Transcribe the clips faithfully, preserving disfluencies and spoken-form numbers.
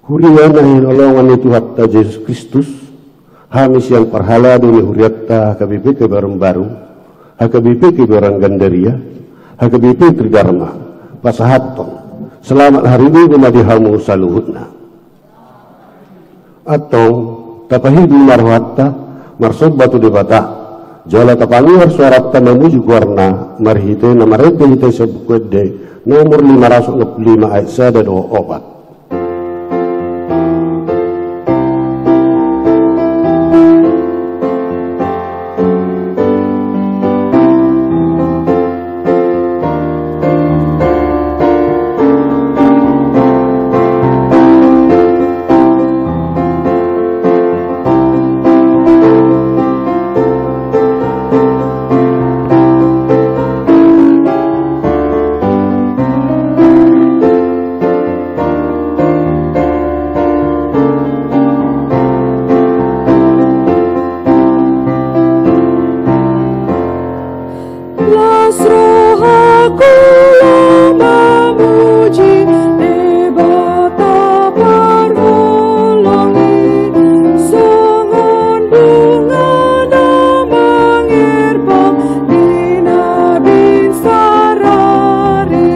Huria na hinaholongan ni Tuhanta Jesus Kristus, hami sian parhalado ni hurianta H K B P Kebayoran Baru, H K B P Kebayoran Gandaria, H K B P Tridarma, pasahathon selamat hari Minggu ma di hamu saluhutna. Antong, tapahibil ma rohanta, marsomba tu Debata, jala tapangiar suaranta mamuji goarna, marhite na marende hita sian Buku Ende, nomor lima ratus enam puluh lima ayat sada dohot opat. Las rohaku laho mamuji Debata parholong i, songon bunga na mangerbang di na binsar ari.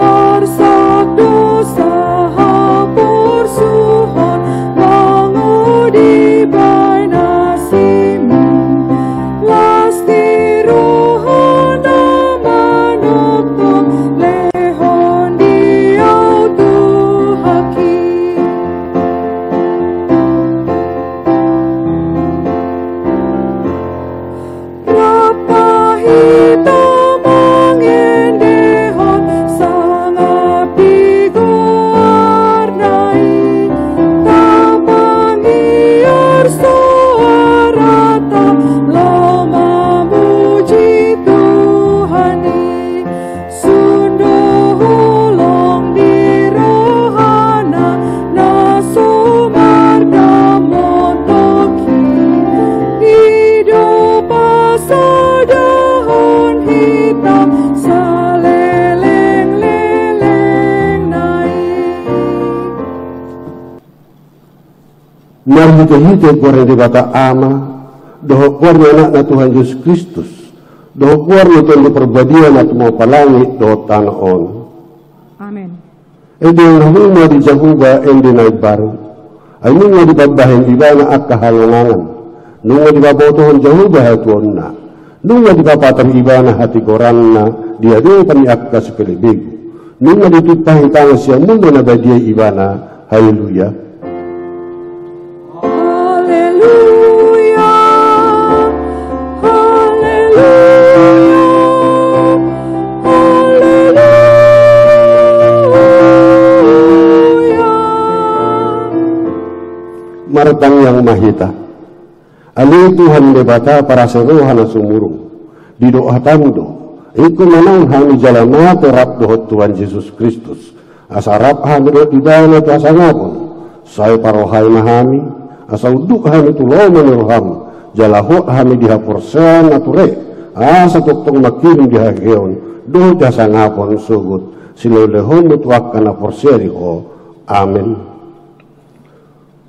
Arsak dosa haporsuhon, manguhum dibahen asi-Mi. Las ni roha na manongtong, lehon di ahu Tuhanki. Rap ma hita mangendehon sangap di goarna i, tapangiar suaranta laho mamuji Tuhan i. Sun do holong di rohana na so mardamot tongkin, i do pasadahon hita salelenglelengna i. Marhitehite goar ni Debata Ama, dohot goar ni Anakna Tuhan Jesus Kristus, dohot goar ni Tondi Parbadia na tumompa langit dohot tano on. Amen. Ende ma hamu di Jahowa, ende na imbaru. Ai nunga dipambahen Ibana angka halongangan. Nunga dipabotohon Jahowa hatuaonna. Nunga dipapatar Ibana hatigoranna di adopan ni angka sipelebegu. Nunga ditumpahi tangan siamunna na badia Ibana. Haleluya. Haleluya. Haleluya. Haleluya. Martangiang ma hita. Ale Tuhan Debata parasa roha na sumurung, didok hataM do, ingkon manaon hami jala mate rap dohot Tuhan Jesus Kristus, asa rap hami dohot Ibana tu hasangapon. Sai parohai ma hami, asa unduk hami tu lomo ni rohaM, jala hot hami di haporseaon na ture, asa tongtong mangkirim di haheheon dohot di hasangapon sogot silehonlehonMu tu angka na porsea di Ho. Amen.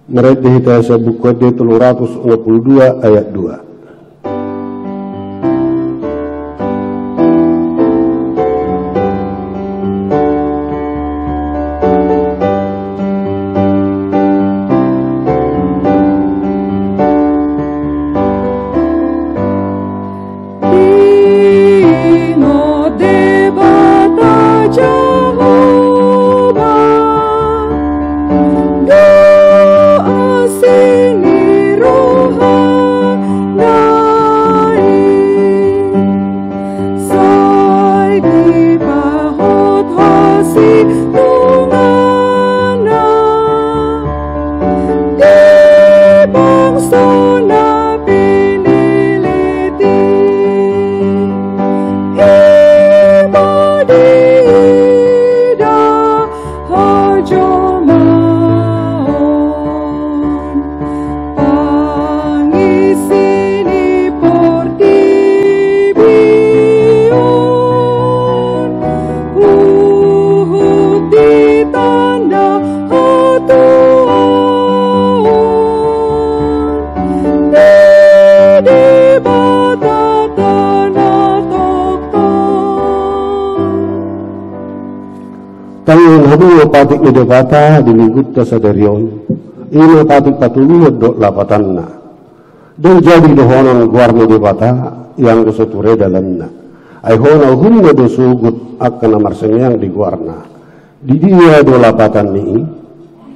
Marende hita sian Buku Ende tolu ratus onom pulu dua ayat dua. Ingot Debata Jahowa, do asi ni rohana Dua patik ni Debata di minggunta sadari on, i ma patik patoluhon dohot lapatanna. Ndang jadi dohonon goar ni Debata, ianggo so ture dalanna. Ai hona uhumna do sogot angka na marsangeang di goarna. Di dia do lapatan ni i?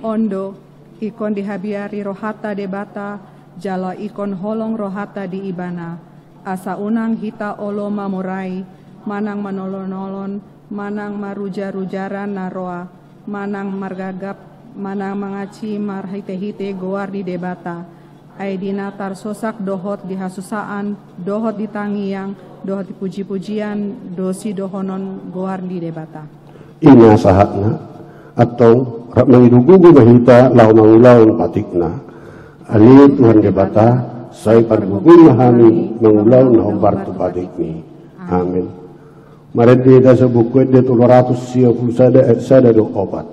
On do, ingkon dihabiari rohanta Debata, jala ingkon holong rohanta di Ibana. Asa unang hita olo mamurai, manang manolon-nolon, manang marujar-rujaran na roa, manang margagap, manang mangaci marhite-hite goar ni Debata. Ai di na tarsosak dohot di hasusaan, dohot di tangiang, dohot di puji-pujian, do sidohonon goar ni Debata. I ma sahatna, antong, rap mangido gogo ma hita laho mangulahon patikna. Ale Tuhan Debata, sai pargogoi ma hami mangulahon na hombar tu patikmi. Amen. Marende hita sian Buku Ende tolu ratus sia pulu sada ayat sada dohot opat.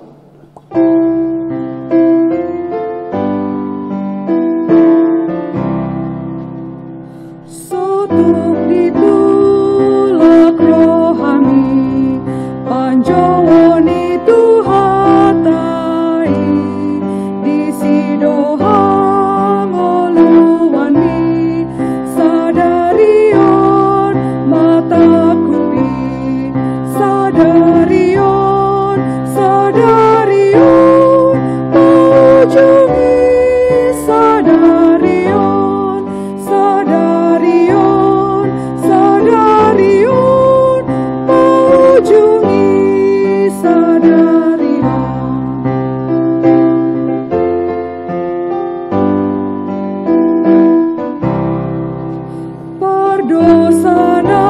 Sotung ditulak rohami, panjouon ni Tuhanta i, disi do hangoluanmi, sadari on matangkupi, sadari on, sadari on, paujungi, sadari on, sadari on, sadari on, paujungi, sadari on. Pardosa na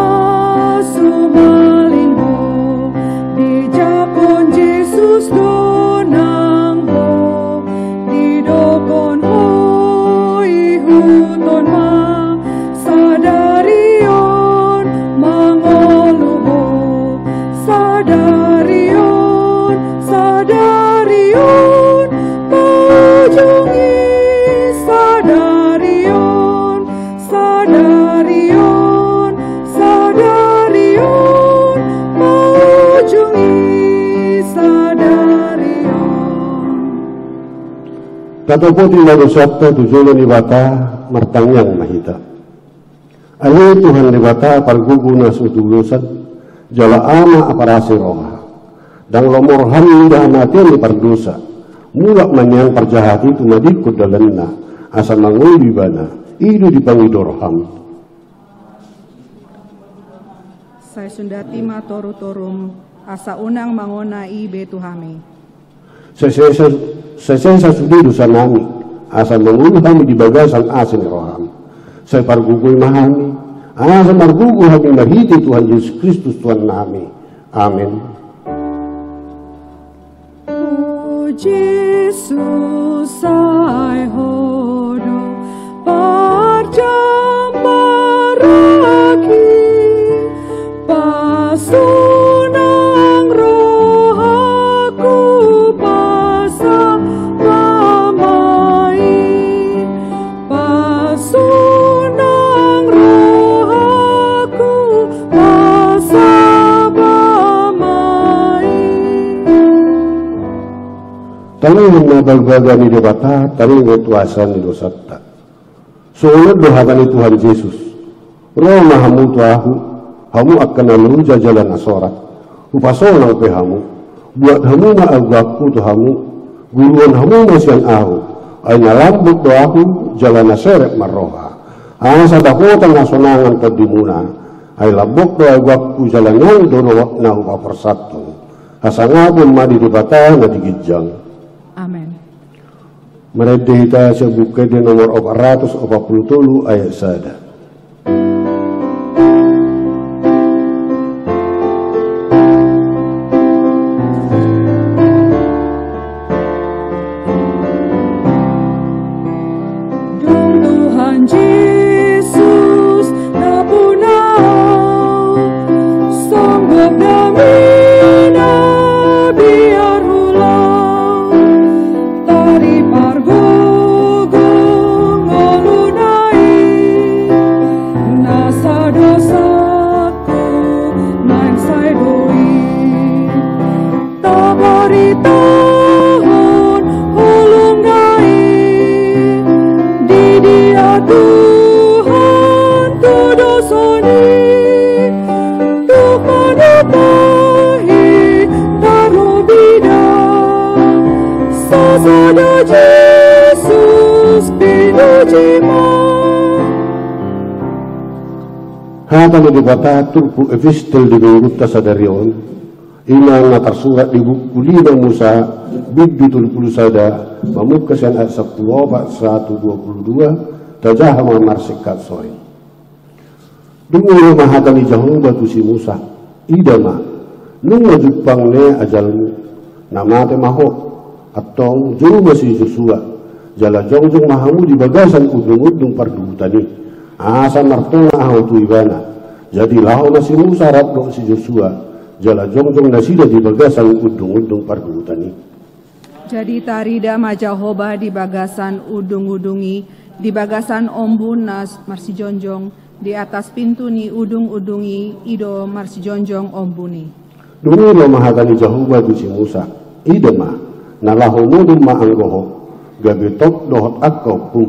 sumalingho, dijangkon Jesus do nang ho, didokkon ho ihuthon ma, sadari on mangolu ho, sadari on, sadari on, paujungi, sadari on, sadari on, sadari on, paujungi, sadari on. Tatopoti ma dosanta tu jolo ni Debata, martangiang ma hita. Ale Tuhan Debata, pargogo na so tulosan, jala Ama parasi roha. Ndang lomo roham mida hamatean ni pardosa. Mulak ma nian parjahat i, tumadingkon dalanna, asa mangolu ibana. I do dipangido roham. Sai sundati ma toru-torum, asa unang mangona i be tu hami. Sai sesa, sai sesa sude dosanami, asa mangolu hami di bagasan asi ni roham. Sai pargogoi ma hami, asa margogo hami marhite Tuhan Jesus Kristus Tuhannami. Amen. O Jesus, sai Ho do parjambaranki, pasunang rohangku, pasaba ma i, pasunang rohangku, pasaba ma i. Taringot ma bagabaga ni Debata, taringot tu asa ni dosanta. Songon on do hata ni Tuhan Jesus: Ro ma hamu tu Ahu, hamu angka na loja jala na sorat, Hupasonang pe hamu. Buat hamu ma agoanku tu hamu, guruhon hamu ma sian Ahu, ai na lambok do Ahu jala na serep marroha. Asa dapotan hasonangan tondimuna, ai lambok do agoanku jala nian do na hupaporsanhon. Hasangapon ma di Debata na di ginjang. Amen. Marende hita sian Buku Ende nomor opat ratus opat pulu tolu ayat sada. Dung Tuhan Jesus nampuna au, songgop damina biar hulau. Taripargogo ngoluna i, Jesus, pinuji ma. Hata ni Debata turpuk epistel di minggunta sadari on, ima na tarsurat di buku lima Musa, bindu tolu pulu sada, mamungka sian ayat sampulu opat sahat tu dua pulu dua, tajaha ma marsingkat sori. Dung i ro ma hata ni Jahowa tu si Musa, ida ma, nunga jumpang ne ajalmu, na mate ma ho. Antong jou ma si Josua, jala jongjong ma hamu di bagasan undungundung parduhutan i, asa martonga ahu tu ibana. Jadi laho ma si Musa rap dohot si Josua, jala jongjong nasida di bagasan undungundung parduhutan i. Jadi tarida ma Jahowa di bagasan undungundung i, di bagasan ombun na marsijongjong, di atas pintu ni undungundung i, i do marsijongjong ombun i. Dung i ro ma hata ni Jahowa tu si Musa, ida ma, na laho modom ma anggo ho, gabe top dohot angka ompum.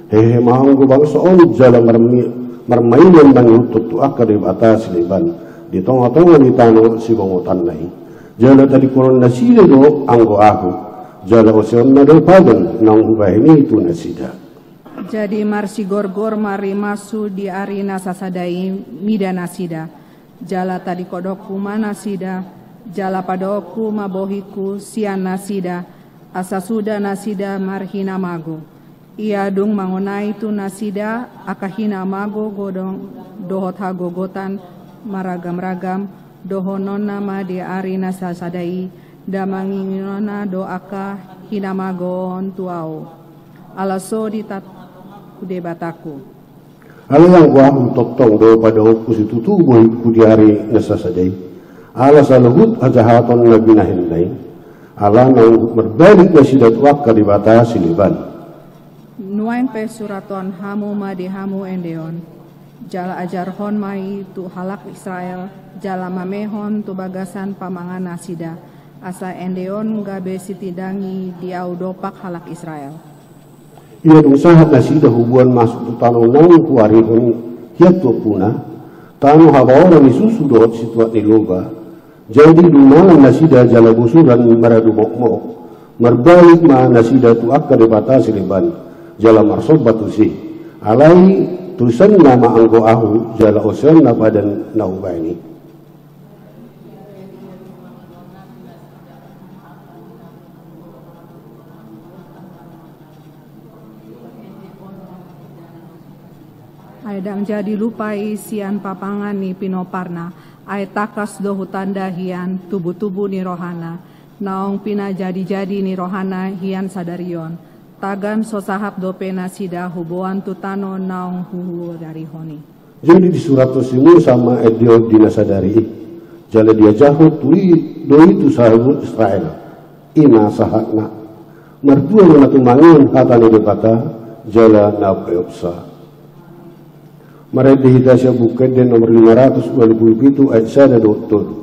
Hehe ma ho anggo bangso on jala marmi-, marmainmainan mangihuthon tu angka debata sileban, di tongatonga ni tano sibongotanna i. Jala tadingkononna nasida do anggo ahu, jala oseonna do padan naung hubahen i tu nasida. Jadi marsigorgor ma rimashu di ari na sasada i mida nasida, jala tadingkononku ma nasida, jala padohonku ma bohingku sian nasida, asa suda nasida marhinamago. Ia dung mangonai tu nasida angka hinamago godang dohot hagogotan maragamragam, dohononna ma di ari na sasada i, nda manginginonna do angka hinamago on tu ahu, ala so ditat-, tu Debatangku. Alai anggo ahu tongtong do padohonku situtu bohingku di ari na sasada i, ala saluhut hajahaton na binahenna i, ala naung marbalik nasida tu angka debata sileban. Nuaeng pe surathon hamu ma di hamu ende on, jala ajarhon ma i tu halak Israel, jala mamehon tu bagasan pamangan nasida, asa ende on gabe sitindangi di ahu dompak halak Israel. Ia dung sahat nasida huboan masuk tu tano naung huarihon hian tu ompuna, tano habaoran ni susu dohot situak ni loba, jadi dung mangan nasida jala bosuran maradu mokmok, marbalik ma nasida tu angka debata sileban, jala marsomba tusi. Alai tusanna ma anggo ahu jala oseonna padan na hubahen i. Ai ndang jadi lupa i sian pamangan ni pinomparna, ai tangkas do hutanda hian tubutubu ni rohana, naung pinajadijadi ni rohana hian sadari on, tagan so sahat dope nasida huboan tu tano naung huarihon i. Jadi disurathon si Musa ma ende on di na sadari i, jala diajarhon tu i do i tu saluhut Israel. I ma sahatna. Martua do na tumangihon hata ni Debata jala na peopsa. Marende hita sian Buku Ende nomor lima ratus ualu pulu pitu ayat sada dohot tolu.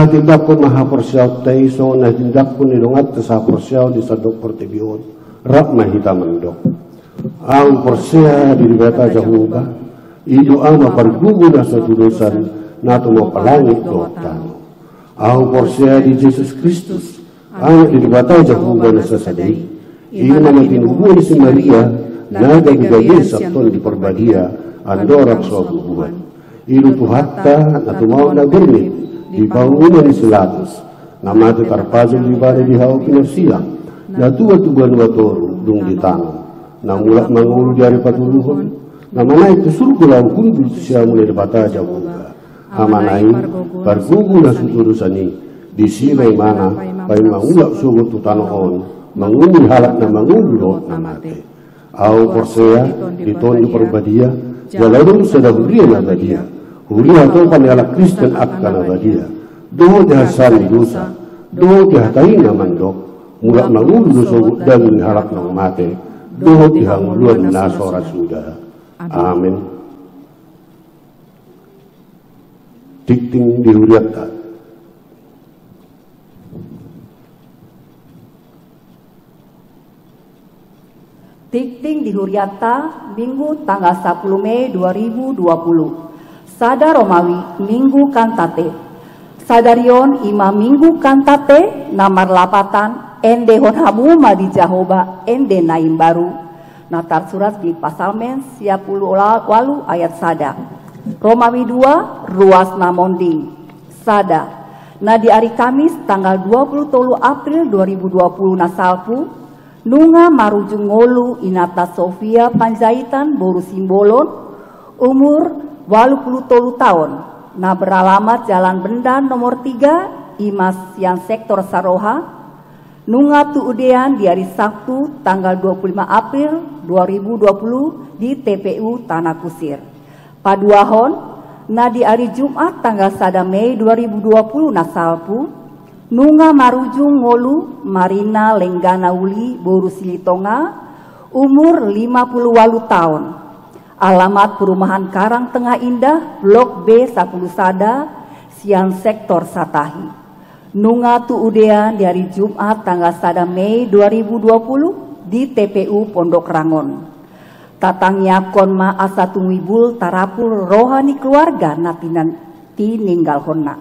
Tindanghon ma haporseaonta i songon na tindanghon ni donganta sahaporseaon di sandok portibi on. Rap ma hita mandok: Ahu porsea di Debata Jahowa, i do Ama pargugu na so tudosan, na tumompa langit dohot tano. Ahu porsea di Jesus Kristus, Anak ni Debata Jahowa na sasada i, i ma na tinubuan ni si Maria, na gabe-gabe sian Tondi Parbadia, andorang so habubuhan. I do Tuhanta na tumaon na berngit di panguhuman ni si Pilatus, na mate tarpajal Ibana di hau pinarsilang, na tuat tu banua toru dung ditanom, na mulak mangolu di ari patoluhon, na manaek tu surgo laho hundul tu siamun ni Debata Jahowa. Amana i, pargogo na so tudosan i, disi ma ibana paima mulak sogot tu tano on, mangihut halak na mangolu dohot na mate. Ahu porsea di Tondi Parbadia, jala adong sada huria na badia, huria hatopan ni halak Kristen angka na badia, dohot di hasesaan ni dosa, dohot di hata i na mandok: Mulak mangolu do sogot dame ni halak naung mate, dohot di hangoluan na so ra suda. Amen. Tingting di hurianta. Tingting di hurianta, Minggu tanggal sapuluh Mei dua ribu dua puluh. Sada Romawi, Minggu Kantate. Sadari on i ma Minggu Kantate na marlapatan: Endehon hamu ma di Jahowa ende na imbaru, na tarsurat di Psalmen sia pulu ualu ayat sada. Romawi dua, ruas na monding. Sada. Na di ari Kamis tanggal dua pulu tolu April dua ribu dua puluh na salpu, nunga marujung ngolu inanta Sofia Panjaitan boru Simbolon, umur ualu pulu tolu taon, na beralamat Jalan Benda nomor tiga, i ma sian sektor Saroha, nunga tuudean di ari Sabtu tanggal dua pulu lima April dua ribu dua puluh di T P U Tanah Kusir. Paduahon, na di ari Jumat tanggal sada Mei dua ribu dua puluh na salpu, nunga marujung ngolu Marina Lenggana Uli boru Silitonga, umur lima pulu ualu taon. Alamat perumahan Karang Tengah Indah, Blok B sapulu sada, sian sektor Satahi. Nunga tuudean di ari Jumat tanggal sada Mei dua ribu dua puluh di T P U Pondok Rangon. Tatangiangkon ma asa tumibul tarapul roha ni keluarga na tinan-, tininggalhonna.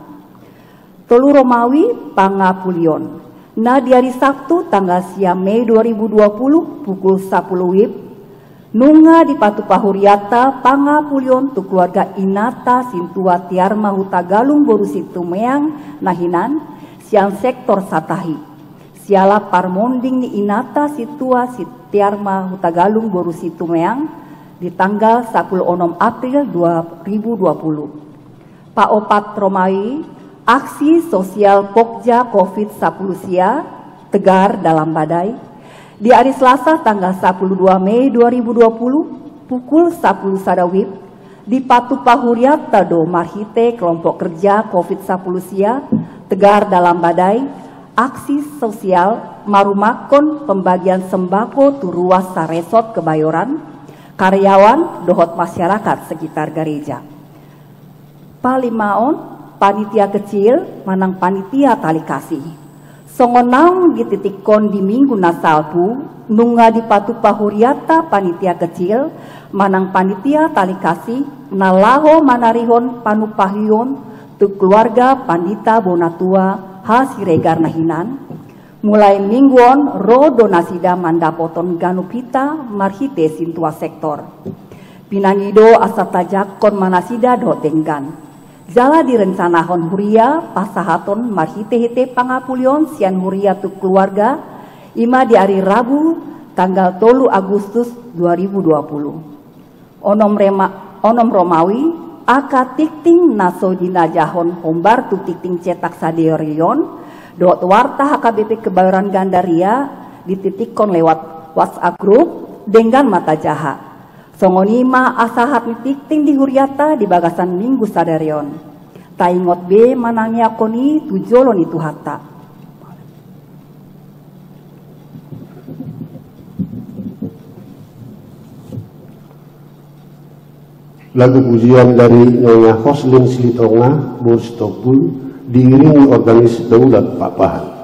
Tolu Romawi, pangapulion. Na di ari Sabtu tanggal sia Mei dua ribu dua puluh pukul sapuluh wib, nunga dipatupa hurianta pangapulion tu keluarga inanta Sintua Tiarma Hutagalung boru Situmeang na hinan, sian sektor Satahi. Siala parmonding ni inanta Sintua Tiarma Hutagalung boru Situmeang di tanggal sapuluh onom April dua ribu dua puluh. Paopat Romawi, aksi sosial Pokja Covid sapuluh sia, tegar dalam badai. Di ari Selasa tanggal sapuluh dua Mei dua ribu dua puluh, pukul sapuluh sada wib, dipatupa hurianta do marhite kelompok kerja Covid sapuluh sia, tegar dalam badai, aksi sosial marumakkon pembagian sembako tu ruas saresort Kebayoran, karyawan dohot masyarakat sekitar gareja. Palimaon, panitia kecil manang panitia tali kasih. Songon naung dititikkon di Minggu na salpu, nunga dipatupa hurianta panitia kecil manang panitia tali kasih na laho manarihon panumpahion tu keluarga Pandita Bonatua H Siregar na hinan. Mulai Minggu on ro do nasida mandapothon ganup hita marhite sintua sektor. Pinangido asa tajangkon ma nasida dohot denggan. Jala direncanahon huria pasahaton marhite-hite pangapulion sian huria tu keluarga, i ma di ari Rabu tanggal tolu Agustus dua ribu dua puluh. Onom Rema-, onom Romawi, angka tingting na so jinajahon hombar tu tingting cetak sadari on dohot warta H K B P Kebayoran Gandaria dititikkon lewat WhatsApp group, denggan ma tajaha. Songon i ma sahat ni tingting di hurianta di bagasan Minggu sadari on. Taingot be manangiangkon i tu jolo ni Tuhanta. Lagu pujian dari Nyonya Hoslin Silitonga, boru Sitompul, Diiringi organis daulat Pakpahan.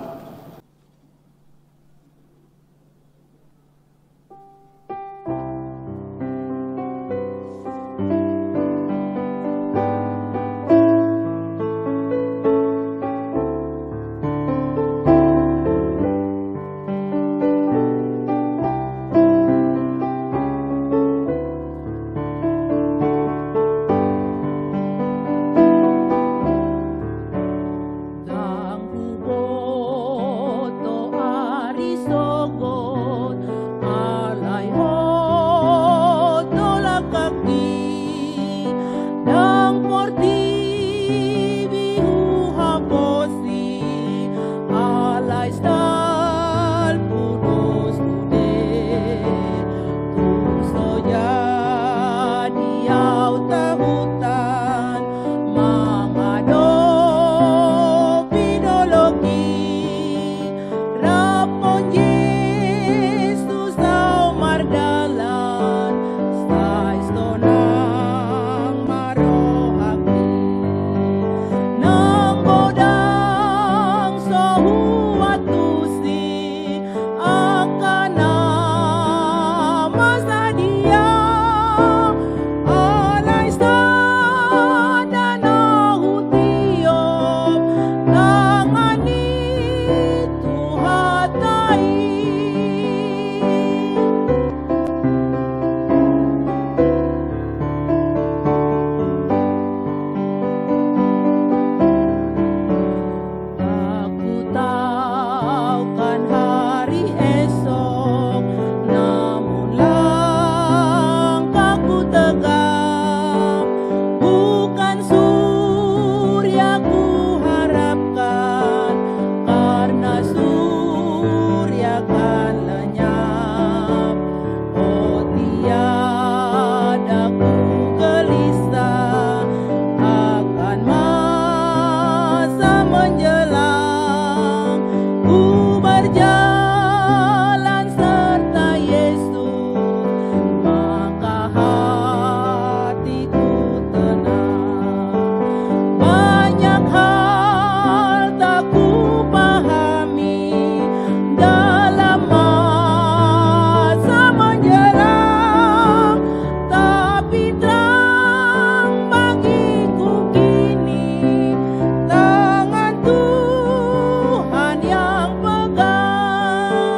Ndang huboto ari sogot, alai hot do langkangki. Ndang portibi huhaposi, alai salpu do sude. Tung so jadi au tahutan mangadopi dolok i, rap on Jesus au mardalan, sai sonang ma rohangki. Nang godang so huantusi angka na marsadia, alai sada na hutiop, tangan ni Tuhanta i. Aku tahu kan hari esok, namun langkahku tegang. Bukan surya kuharapkan, karena surya kan lenyap. Oh, tiada ku gelisah akan masa menjelang. Ku berjalan serta Yesus, maka hatiku tenang. Banyak hal tak kupahami dalam masa menjelang, tapi terang bagiku kini tangan Tuhan yang pegang.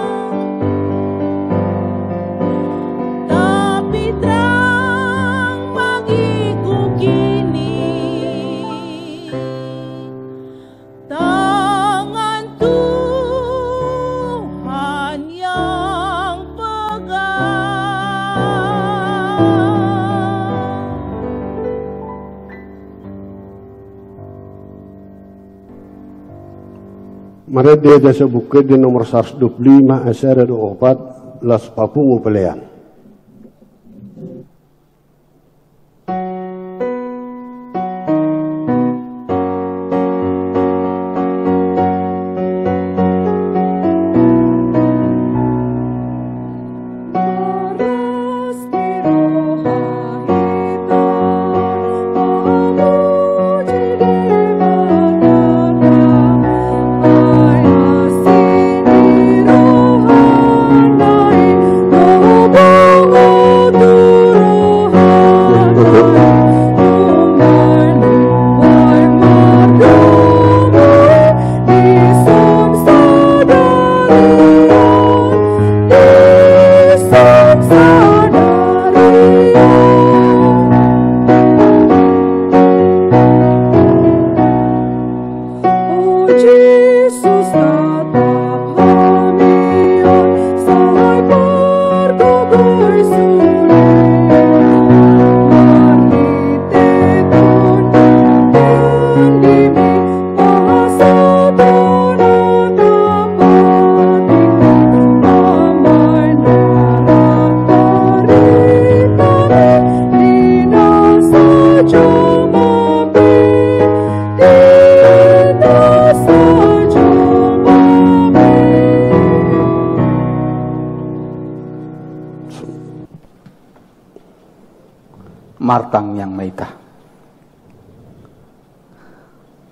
Tapi terang bagiku kini tangan Tuhan yang pegang. Marende hita sian Buku Ende nomor saratus dua pulu lima, ayat sada, dua, opat, laos papungu pelean. Martangiang ma hita.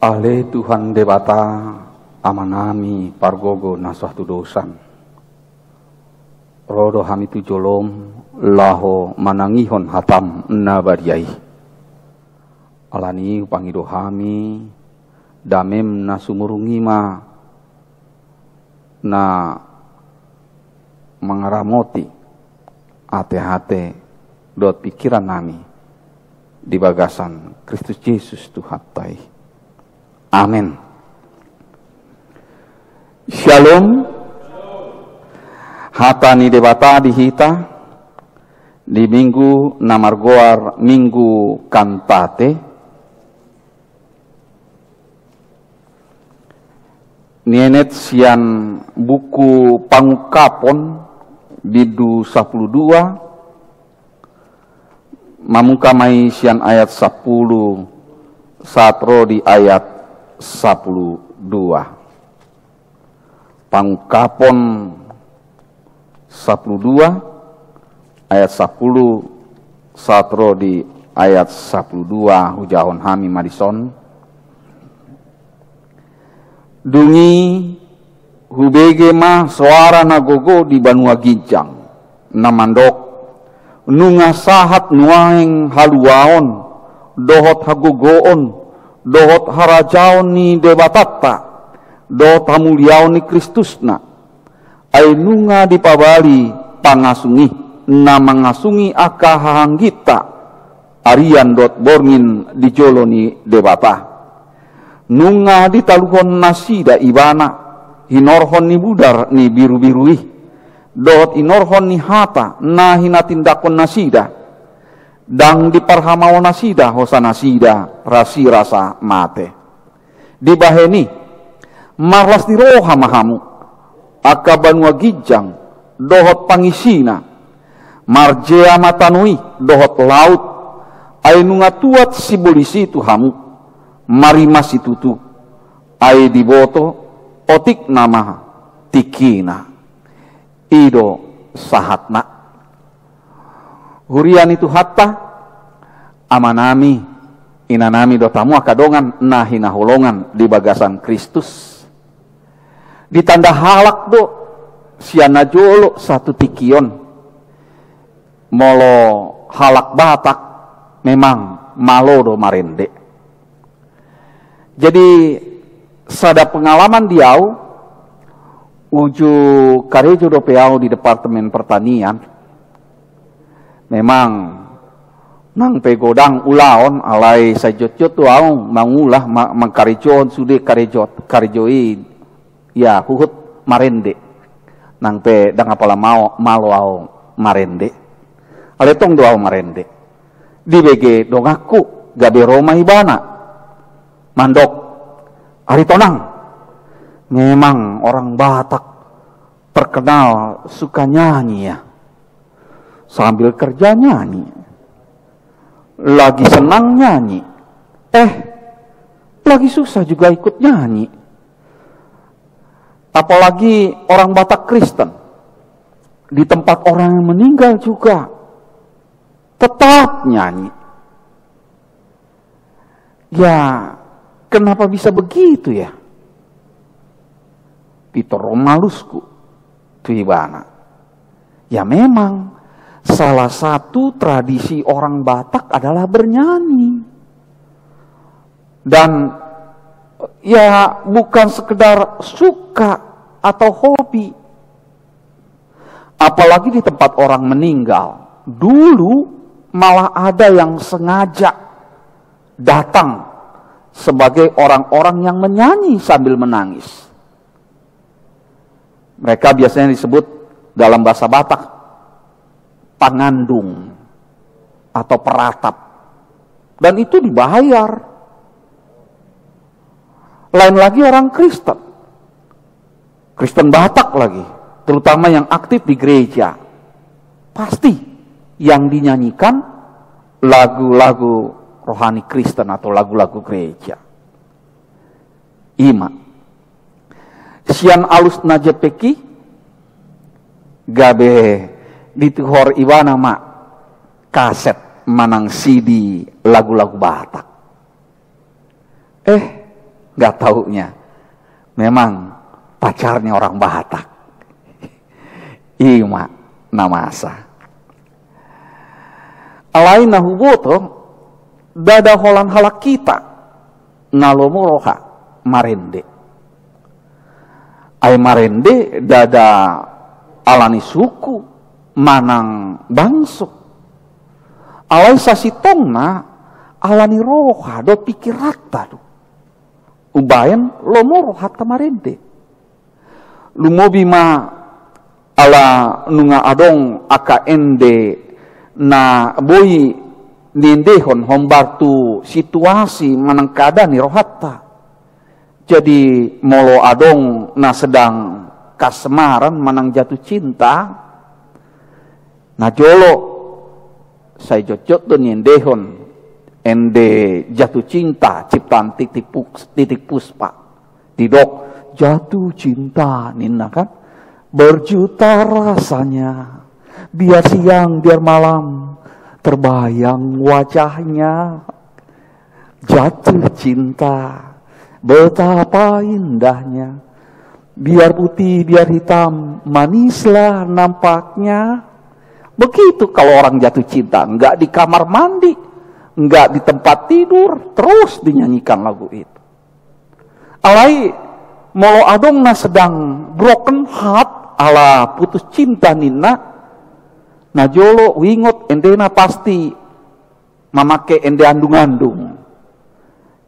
Ale Tuhan Debata, Amanami pargogo na so hatudosan. Ro do hami tu jolom laho manangihon hatam na badia i. Alani i hupangido hami, damem na sumurung i ma na mangaramoti ate-ate dohot pingkiran nami di bagasan Kristus Jesus Tuhanta i. Amen. Shalom. Hata ni Debata di hita di minggu na margoar Minggu Kantate, nienet sian buku Pangungkapon, bindu sapulu dua, mamungka ma i sian ayat sapulu sahat ro di ayat sapulu dua. Pangungkapon sapulu dua, ayat sapulu sahat ro di ayat sapulu dua, hujahahon hami ma dison. Dung i hubege ma soara na gogo di banua ginjang, na mandok: Nunga sahat nuaeng haluaon, dohot hagogoon, dohot harajaon ni Debatanta, dohot hamuliaon ni Kristusna. Ai nunga dipabali pangasung i, na mangasungi angka hahangginta, arian dohot borngin di jolo ni Debata. Nunga ditaluhon nasida Ibana hinorhon ni budar ni birubiru i, dohot hinorhon ni hata na hinatindakhon nasida. Ndang diparhamaol nasida hosa nasida rasirasa mate. Dibahen i, marlas ni roha ma hamu, angka banua ginjang dohot pangisina. Marjea ma tano i dohot laut, ai nunga tuat sibolis i tu hamu. Mari ma situtu, ai diboto otik nama tingkina. I do sahatna. Huria ni Tuhanta, amanami, inanami dohot hamu angka dongan na hinaholongan di bagasan Kristus. Ditanda halak do sian na jolo satu tingki on. Molo halak Batak memang malo do marende. Jadi, sada pengalaman di au, uju karejo dope au di Departemen Pertanian. Memang nang pe godang ulaon, alai sai jotjot do au mangula, ma-, mangkarejohon sude karejo, karejo i. Ia huhut marende. Nang pe ndang apala mau, malo au marende. Alai tong do au marende. Dibege donganku, gabe ro ma ibana. Mandok: Aritonang, memang orang Batak terkenal suka nyanyi, ya. Sambil kerja nyanyi. Lagi senang nyanyi. Eh, lagi susah juga ikut nyanyi. Apalagi orang Batak Kristen. Di tempat orang yang meninggal juga tetap nyanyi. Ya, kenapa bisa begitu, ya? Pintor ro ma alusku tu ibana. Ya, memang salah satu tradisi orang Batak adalah bernyanyi. Dan, ya, bukan sekedar suka atau hobi. Apalagi di tempat orang meninggal. Dulu malah ada yang sengaja datang sebagai orang-orang yang menyanyi sambil menangis. Mereka biasanya disebut dalam bahasa Batak pangandung atau peratap. Dan itu dibayar. Lain lagi orang Kristen. Kristen Batak lagi, terutama yang aktif di gereja. Pasti yang dinyanyikan lagu-lagu rohani Kristen atau lagu-lagu gereja. I ma. Sian alus na jempek i, gabe dituhor ibana ma kaset manang C D lagu-lagu Batak. Eh, Nggak taunya memang pacarnya orang Batak. Ima na masa. Alai na huboto, ndada holan halak hita na lomo roha marende. Ai marende ndada alani suku manang bangso. Alai sasintongna alani roha dohot pikiranta do umbaen lomo rohanta marende. Lumobi ma ala nunga adong angka ende na boi niendehon hombar tu situasi manang keadaan ni rohanta. Jadi molo adong na sedang kasmaran manang jatuh cinta, na jolo sai jotjot do niendehon ende jatuh cinta ciptaan Titik Pus-, Titik Puspa. Didok, jatuh cinta ninna kan, berjuta rasanya, biar siang biar malam terbayang wajahnya. Jatuh cinta, betapa indahnya. Biar putih, biar hitam, manislah nampaknya. Begitu kalau orang jatuh cinta, nggak di kamar mandi, nggak di tempat tidur, terus dinyanyikan lagu itu. Alai molo adong na sedang broken heart, ala putus cinta ninna, na jolo huingot endena pasti mamake ende andung-andung.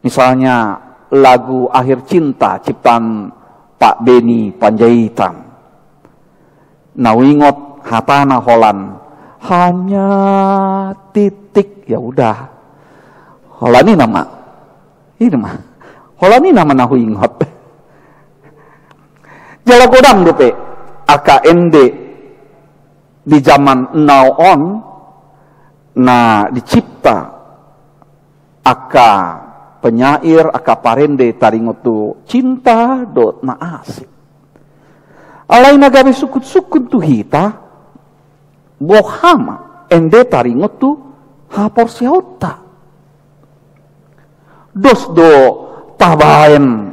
Misalnya lagu Akhir Cinta ciptaan Pak Benny Panjaitan. Na huingot hatana holan, hanya titik, ya udah. Holan i nama. Ini mah. Holan i nama na huingot. Jala godang dope angka ende di zaman now on na dicipta angka penyair, angka parende taringot tu cinta dohot na asing. Alai na gabe sungkun-sungkun tu hita, boha ma ende taringot tu haporseaonta. Dos do tabaen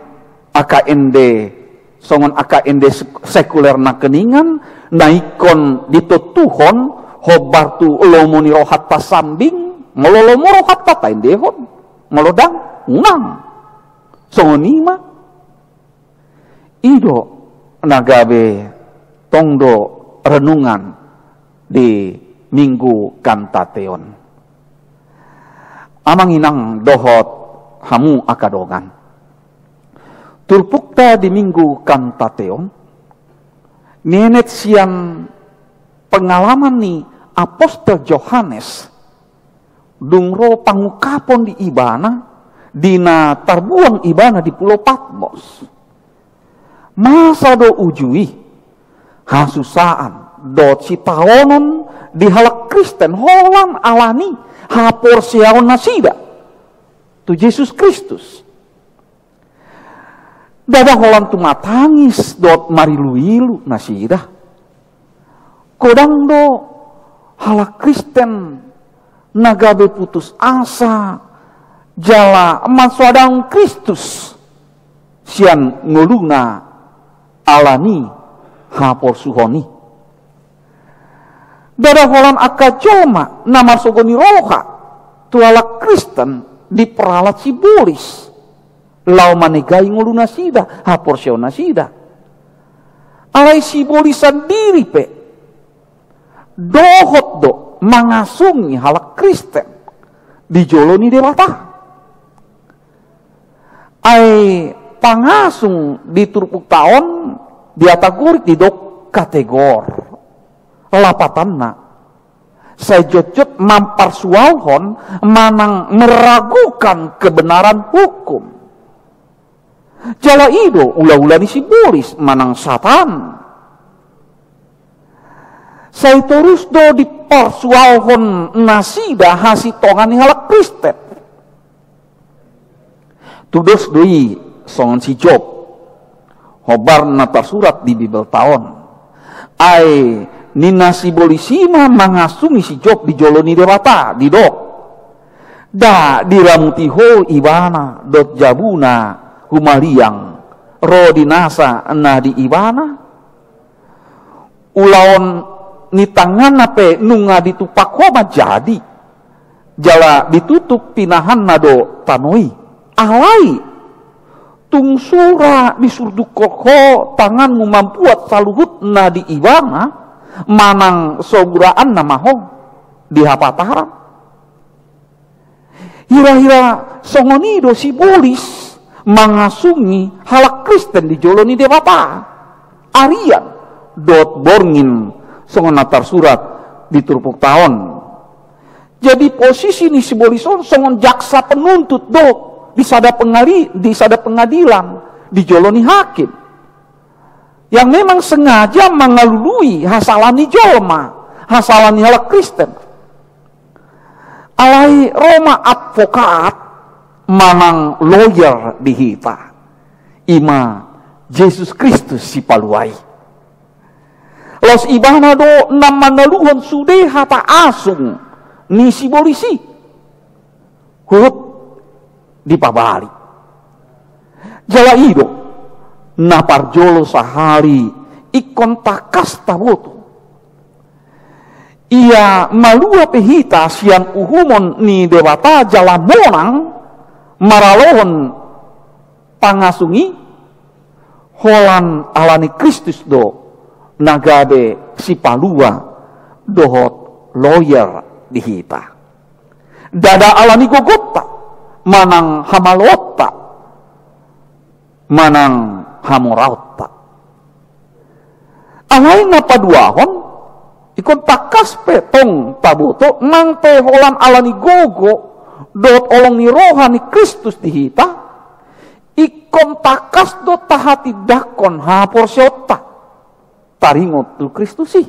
angka ende songon angka ende sek-, sekuler nangkiningan, na ingkon ditontuhon hombar tu lomo ni rohanta sambing, molo lomo rohanta taendehon, molo ndang, unang. Songon i ma. I do na gabe tongdo renungan di Minggu Kantate on. Amang inang dohot hamu angka dongan. Turpukta di Minggu Kantate on, nienet sian pengalaman ni Apostel Johannes, dung ro pangungkapon di ibana, di na tarbuang ibana di Pulo Patmos. Masa do uju i, hasusaan dohot sitaonon di halak Kristen holan alani haporseaon nasida tu Jesus Kristus. Ndada holan tumatangis dohot marilu-ilu nasida. Godang do halak Kristen na gabe putus asa jala mansoadahon Kristus sian ngoluna alani haporsuhon i. Ndada holan angka jolma na marsogo ni roha tu halak Kristen diperalat sibolis laho manegai ngolunasida, haporseaonnasida. Alai sibolis sandiri pe dohot do mangasungi halak Kristen di jolo ni Debata. Ai pangasung di turpukta on di hata Gorik didok kategor. Lapatanna, sai jotjot mamparsualhon manang meragukan kebenaran hukum. Jala i do ulaula ni sibolis manang Satan. Sai torus do diparsualhon nasida hasintongan ni halak Kristen. Tudos do i songon si Job, hombar na tarsurat di Bibelta on. Ai ninna sibolis i ma mangasungi si Job di jolo ni Debata, didok, nda diramuti Ho ibana dohot jabuna humaliang ro di nasa na di ibana. Ulaon ni tanganna pe nunga ditumpak Ho manjadi, jala ditutup pinahanna do tano i. Alai tung sura disurdukhon Ho tanganmu mambuat saluhut na di ibana, manang so buraanna ma ho di hapataran. Hira-hira songon i do sibolis mangasungi halak Kristen di jolo ni Debata, arian dohot borngin, songon na tarsurat di turpukta on. Jadi posisi ni sibolis on songon jaksa penuntut do di sada pengadi-, di sada pengadilan, di jolo ni hakim, yang memang sengaja mangalului hasala ni jolma, hasala ni halak Kristen. Alai ro ma advokat manang lawyer di hita, i ma Jesus Kristus Sipalua i. Laos ibana do na manaluhon sude hata asung ni sibolis i, huhut dipabali. Jala i do na parjolo sahali ingkon tangkas taboto. Ia malua pe hita sian uhumon ni Debata jala monang maralohon pangasung i, holan ala ni Kristus do na gabe sipalua dohot lawyer di hita. Ndada ala ni gogonta manang hamaloonta manang hamoraonta. Alai na paduahon, ingkon tangkas pe tong taboto, nang pe holan ala ni gogo dohot holong ni roha ni Kristus di hita, ingkon tangkas do tahatindangkon haporseaonta taringot tu Kristus i.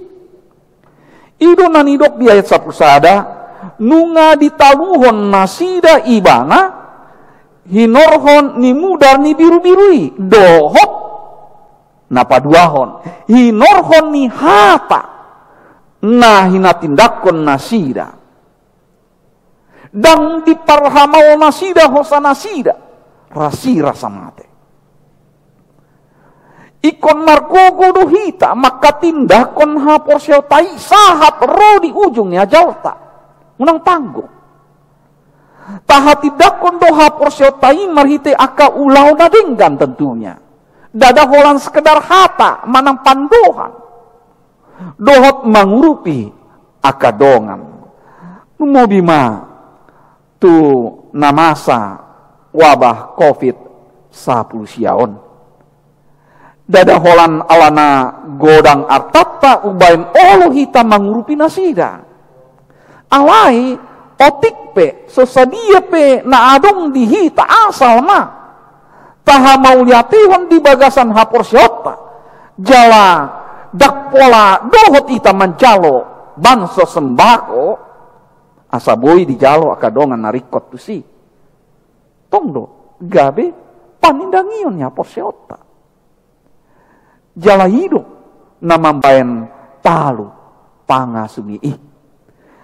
I do na nidok di ayat sampulu sada, nunga ditaluhon nasida ibana hinorhon ni mudar ni birubiru i, dohot na paduahon, hinorhon ni hata na hinatindangkon nasida. Ndang diparhamaol nasida hosa nasida, rasirasa mate. Ingkon margogo do hita mangkatindangkon haporseaonta i sahat ro di ujung ni ajalta. Unang tanggo. Tahatindangkon do haporseaonta i marhite angka ulaon na denggan tentunya. Ndada holan sekedar hata manang pandohan dohot mangurupi angka dongan. Lumobi ma tu na masa wabah covid sampulu sia on. Ndada holan alana godang artanta umbahen olo hita mangurupi nasida. Alai otik pe, so sadia pe na adong di hita, asal ma tahamauliatehon di bagasan haporseaonta, jala ndang pola dohot hita manjalo bansos sembako asa boi dijalo angka dongan na ringkot tusi. Tong do gabe panindangion ni haporseaonta. Jala i do na mambahen talu pangasung i.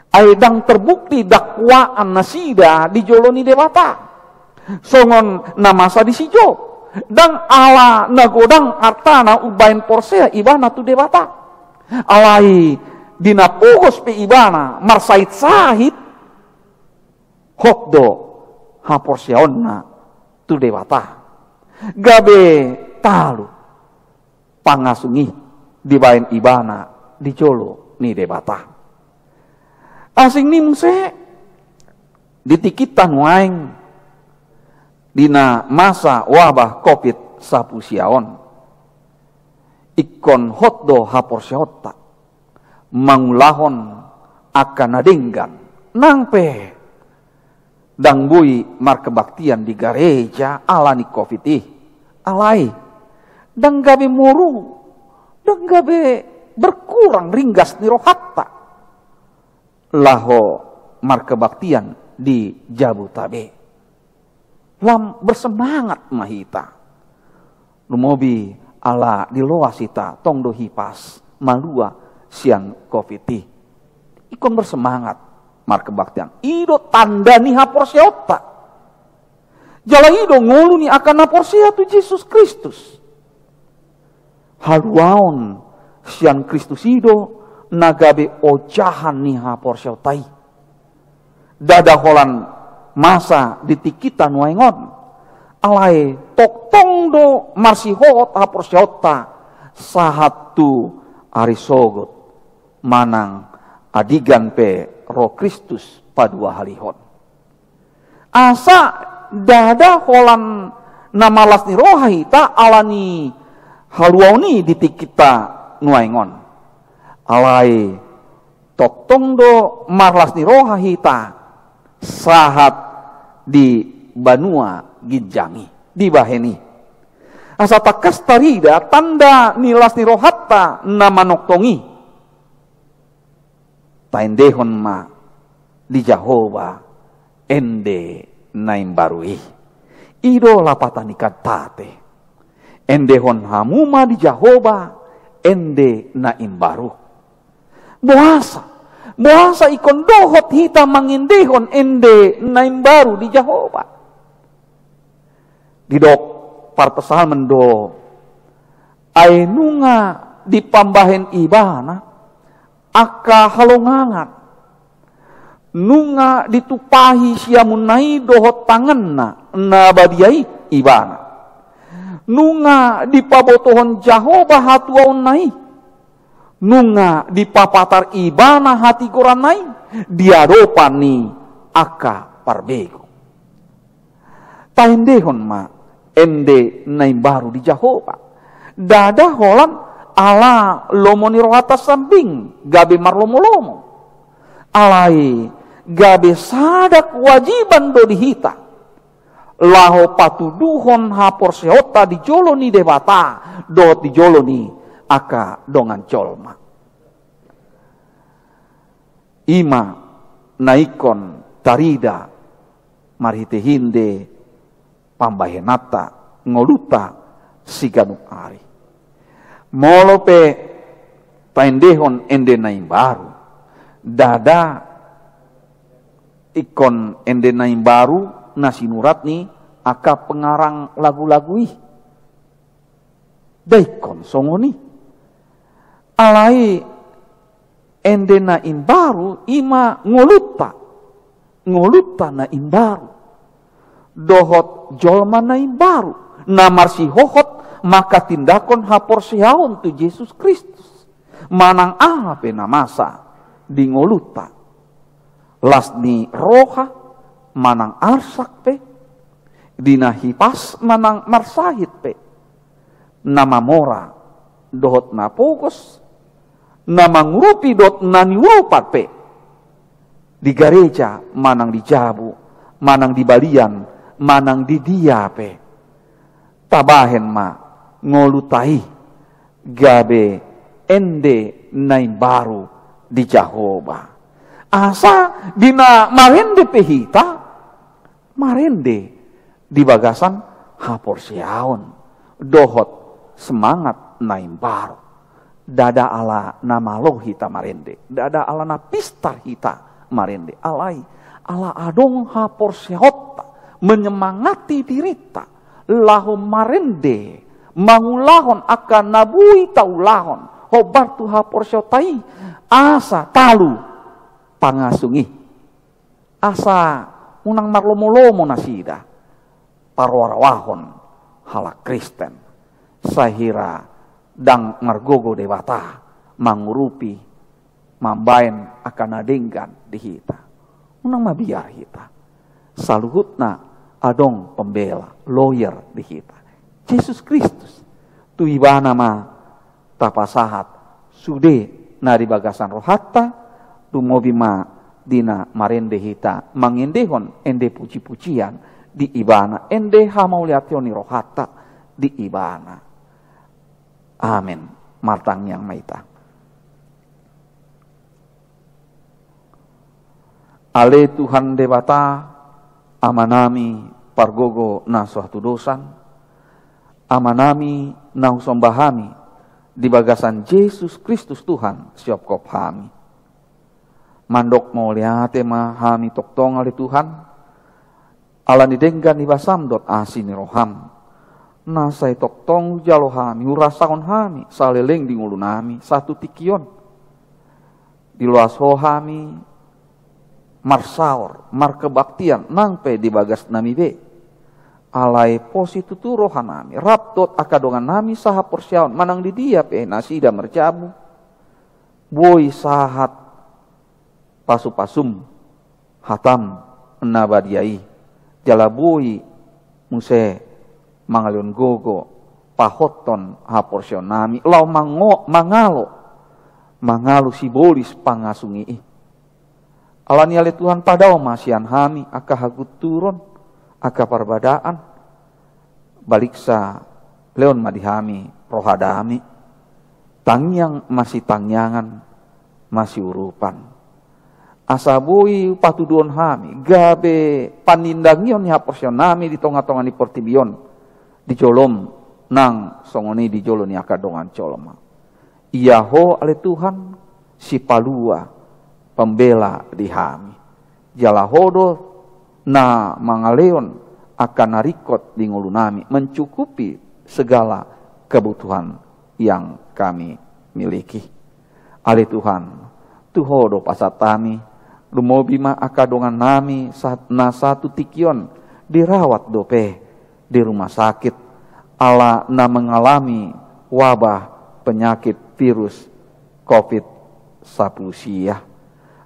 Ai ndang terbukti dakwaan nasida di jolo ni Debata songon na masa di si Job. Ndang ala na godang artana umbahen porsea ibana tu Debata. Alai di na pogos pe ibana marsahit-sahit, hot do haporseaonna tu Debata. Gabe talu pangasung i dibahen ibana di jolo ni Debata. Asing ni muse di tingkinta nuaeng di na masa wabah covid sampulu sia on, ingkon hot do haporseaonta mangulahon angka na denggan, nang pe ndang boi markebaktian di gareja ala ni covid i. Alai ndang gabe moru, ndang gabe berkurang ringgas ni rohanta laho markebaktian di jabu tabe. Lam bersemangat ma hita. Lumobi ala diloas hita tong do hipas malua sian covid i. Ingkon bersemangat markebaktian. I do tanda ni haporseaonta. Jala i do ngolu ni angka na porsea tu Jesus Kristus. Haluaon sian Kristus i do na gabe ojahan ni haporseaonta i. Ndada holan masa di tingkinta nuaeng on. Alai tongtong do marsihohot haporseaonta sahat tu ari sogot manang andigan pe ro Kristus paduahalihon. Asa ndada holan na marlas ni roha hita ala ni haluaon i di tingkinta nuaeng on. Alai tongtong do marlas ni roha hita sahat di banua ginjang i, dibahen i. Asa tangkas tarida tanda ni las ni rohanta na manongtong i. Taendehon ma di Jahowa ende na imbaru i. I do lapatan ni kantate. Endehon hamu ma di Jahowa ende na imbaru. Boasa? Boasa ingkon dohot hita mangendehon ende na imbaru di Jahowa? Didok parpsalmen do, ai nunga dipambahen ibana angka halongangan, nunga ditumpahi siamunna i dohot tanganna na badia i ibana. Nunga dipabotohon Jahowa hatuaonna i, nunga dipapatar ibana hatigoranna i di adopan ni angka parbegu. Taendehon ma ende na imbaru di Jahowa. Ndada holan ala lomo ni rohanta sambing gabe marlomolomo. Alai gabe sada kewajiban do di hita laho patuduhon haporseaonta di jolo ni Debata dohot di jolo ni angka dongan jolma. I ma na ingkon tarida marhitehite pambahenanta ngolunta siganup ari. Molo pe taendehon ende na imbaru, ndada ingkon ende na imbaru na sinurat ni angka pengarang lagu-lagu i. Nda ingkon songon i. Alai ende na imbaru i ma ngolunta. Ngolunta na imbaru dohot jolma na imbaru na marsihohot mangkatindangkon haporseaon tu Jesus Kristus manang aha pe na masa di ngolunta. Las ni roha manang arsak pe, di na hipas manang marsahit pe, na mamora dohot na pogos, na mangurupi dohot na niurupan pe, di gareja manang di jabu, manang di balian, manang di dia pe, tabahen ma ngolunta i gabe ende na imbaru di Jahowa. Asa di na marende pe hita, marende di bagasan haporseaon dohot semangat na imbaru. Ndada ala na malo hita marende, ndada ala na pistar hita marende, alai ala adong haporseaonta menyemangati dirinta laho marende mangulahon angka na boi taulahon hombar tu haporseaonta i, asa talu pangasung i. Asa unang marlomolomo nasida paroaroahon halak Kristen, sai hira ndang margogo Debata mangurupi, mambahen angka na denggan di hita. Unang mabiar hita. Saluhutna adong pembela, lawyer di hita, Jesus Kristus. Tu Ibana ma tapasahat sude na di bagasan rohanta, lumobi ma di na marende hita mangendehon ende pujipujian di Ibana, ende hamauliateon ni rohanta di Ibana. Amen. Martangiang ma hita. Ale Tuhan Debata, Amanami pargogo na so hatudosan, Amanami na husomba hami di bagasan Jesus Kristus Tuhan siopkop hami. Mandok mauliate ma hami tongtong ale Tuhan, Ala ni denggan ni basam dohot asi ni roham, na sai tongtong hujalo hami, hurasahon hami saleleng di ngolunami sahat tu tingki on. Diloas Ho hami marsaor, markebaktian nang pe di bagasnami be. Alai posi tutu rohanami rap dohot angka dongannami sahaporseaon manang di dia pe nasida marjabu, boi sahat pasupasum hatam na badia i, jala boi muse mangalehon gogo pahothon haporseaonnami laho mango-, mangalo, mangalo sibolis pangasung i. Alani i ale Tuhan, padao ma sian hami angka hagunturon, angka parbadaan, baliksa lehon ma di hami roha dame, tangiang masitangiangan, masiurupan. Asa boi patuduhon hami gabe panindangion ni haporseaonnami di tongatonga ni portibi on, di jolom nang songon i di jolo ni angka dongan jolma. Ia Ho ale Tuhan, sipalua, pembela di hami. Jala Ho do na mangalehon angka na ringkot di ngolunami, mencukupi segala kebutuhan yang kami miliki. Ale Tuhan, tu Ho do pasahat hami, lumobi ma angka dongannami sahat, na sahat tu tingki on dirawat dope di rumah sakit, ala na mengalami wabah penyakit virus covid sapuluh sia.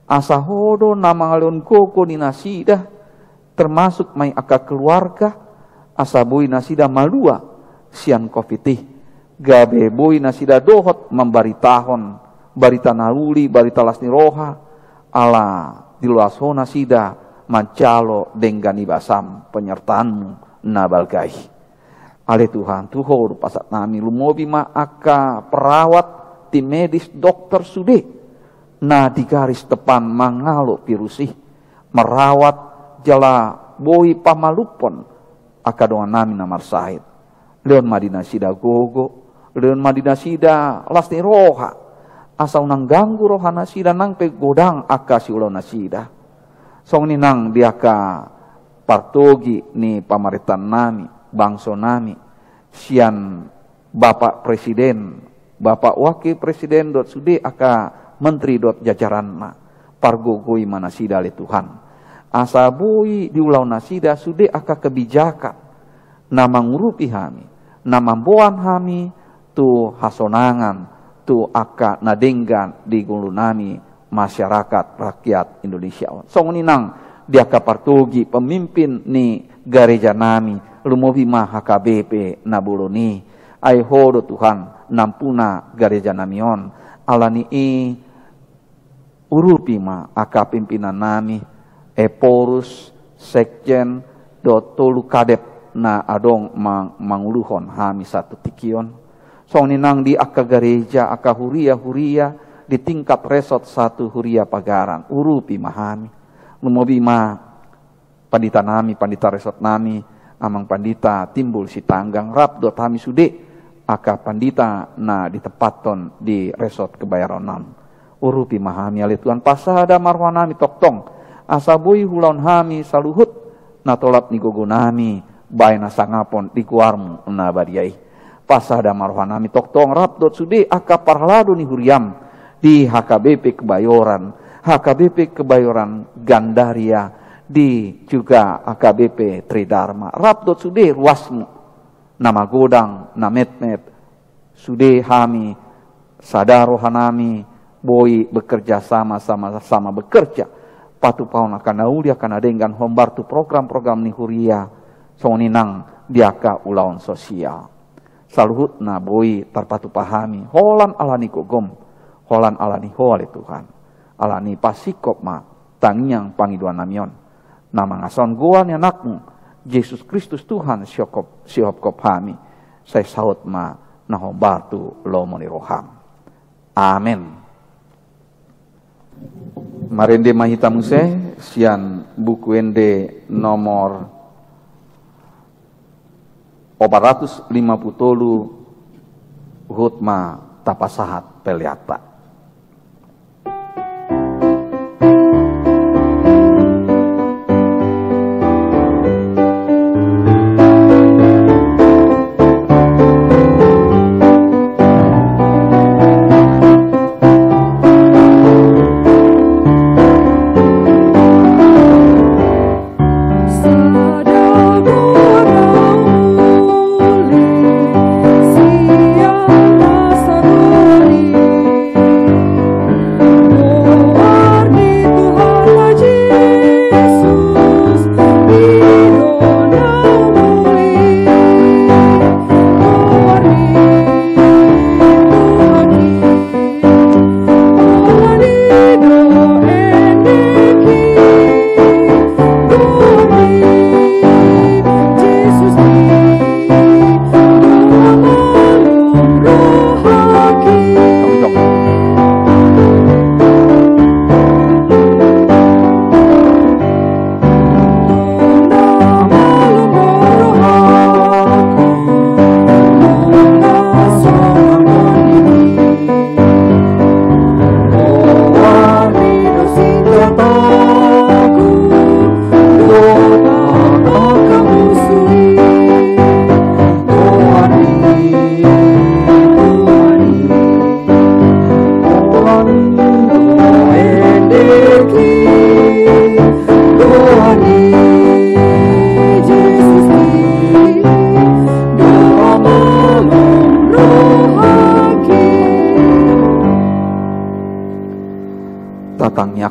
Asa Ho do na mangalehon gogo ni nasida, termasuk ma i angka keluarga, asa boi nasida malua sian covid i, gabe boi nasida dohot mambaritahon barita na uli, barita las ni roha, ala diloas Ho nasida manjalo denggan ni basam penyertaan-Mu na balga i. Ale Tuhan, tu Ho do pasahatnami, lumobi ma angka perawat, tim medis, dokter sude na di garis depan mangalo virus i, merawat jala boi pamalumhon angka dongannami na marsahit. Lehon ma di nasida gogo, lehon ma di nasida las ni roha, asa unang ganggu roha nasida nang pe godang angka siulaon nasida. Songon i nang di angka partogi ni pamarentannami, bangsonami, sian Bapak Presiden, Bapak Wakil Presiden dohot sude angka menteri dohot jajaranna, pargogoi ma nasida ale Tuhan. Asa boi diulahon nasida sude angka kebijakan na mangurupi hami, na mamboan hami tu hasonangan, tu angka na denggan di ngolunami, masyarakat rakyat Indonesia on. Songon i nang di angka partogi pemimpin ni garejanami, lumobi ma H K B P na bolon i. Ai Ho do Tuhan nampuna garejanami on. Alani i urupi ma angka pimpinannami, ephorus, sekjen, dohot tolu kadep na adong mang-, manguluhon hami sahat tu tingki on. Songon i nang di angka gareja, angka huria-huria di tingkat resort sahat tu huria pagaran, urupi ma hami. Lumobi ma panditanami, pandita resortnami, Amang Pandita Timbul Sitanggang, rap dohot hami sude angka pandita na ditempathon di resort kebayoran on. Urupi ma hami ale Tuhan, pasada ma rohanami tongtong, asa boi huulahon hami saluhut na tolap ni gogonami, bahen hasangapon di goarmu na badia i. Pasada ma rohanami tongtong rap dohot sude angka parhalado ni huriam di H K B P Kebayoran, H K B P Kebayoran Gandaria, di juga H K B P Tridharma, rap dohot sude ruasmu na magodang, na metmet, sude hami sada rohanami boi bekerja sama, sama-sama bekerja patupahon angka na uli, angka na denggan, hombar tu program-program ni huria, songon i nang di angka ulaon sosial. Saluhutna boi tarpatupa hami holan ala ni gogom, holan ala ni Ho ale Tuhan. Alani i pasingkop ma tangiang pangidoannami on, na mangasahon goar ni Anakmu Jesus Kristus Tuhan, sihopkop, sihopkop hami, sai saut ma na hombar tu lomo ni roham. Amen. Marende ma hita muse sian Buku Ende nomor opat ratus lima puluh tolu, huhut ma tapasahat peleanta.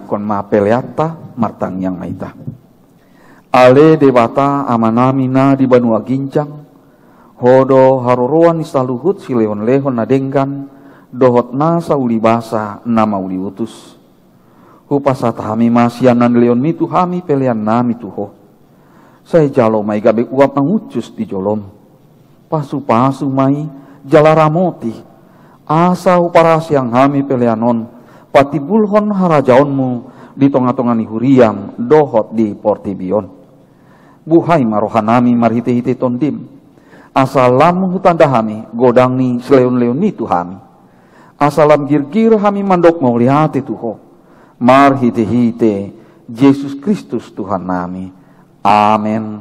Ingkon ma peleanta, martangiang ma hita. Ale Debata Amanami na di banua ginjang, Ho do haroroan ni saluhut silehonlehon na denggan dohot nasa ulibasa na mauliutus. Hupasahat hami ma sian na nilehonMi tu hami peleannami tu Ho. Sai jalo ma i gabe uap na hushus di joloM. Pasupasu ma i jala ramoti, asa huparasiang hami pelean on patimbulhon harajaonMu di tongatonga ni huriaM dohot di portibi on. Buhai ma rohanami marhitehite TondiM, asa lam hutanda hami godang ni silehonlehonMi tu hami, asa lam girgir hami mandok mauliate tu Ho, marhitehite Jesus Kristus Tuhannami. Amen.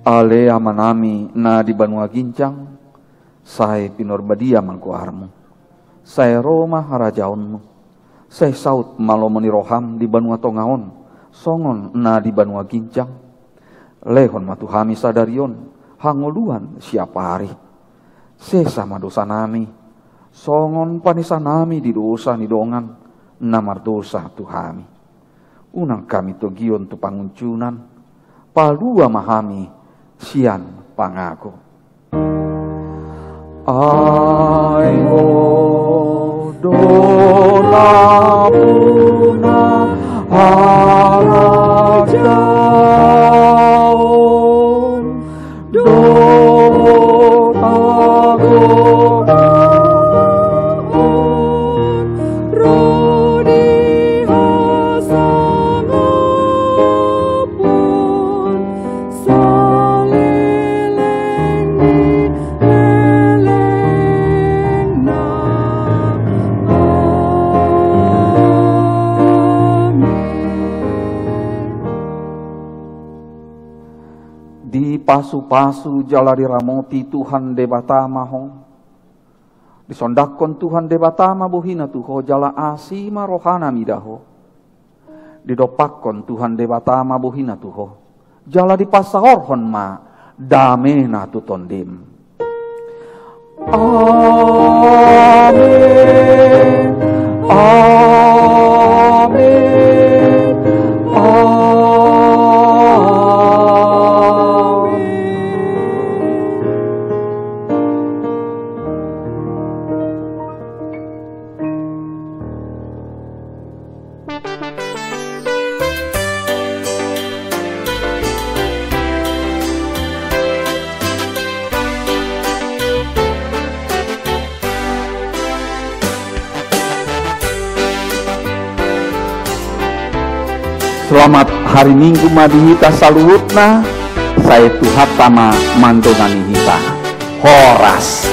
Ale Amanami na di banua ginjang, sai pinarbadia ma goarMu. Sai ro ma harajaonMu. Sai saut ma lomo ni rohaM di banua tonga on, songon na di banua ginjang. Lehon ma tu hami sadari on hangoluan siapari. Sesa ma dosanami, songon panesanami di dosa ni dongan na mardosa tu hami. Unang hami togion tu pangunjunan, palua ma hami sian pangago. Ai Ho do nampuna harajaon dohot hagogoon ro di hasangapon saleleng ni lelengna. Amen. Dipasupasu jala diramoti Tuhan Debata ma ho. Disondangkon Tuhan Debata ma bohiNa tu ho jala asi ma rohaNa mida ho. Didompakkon Tuhan Debata ma bohiNa tu ho jala dipasaorhon ma dameNa tu tondim. Amen. Amen. Amen. Selamat hari Minggu ma di hita saluhutna, sai Tuhanta ma mandongani hita. Horas.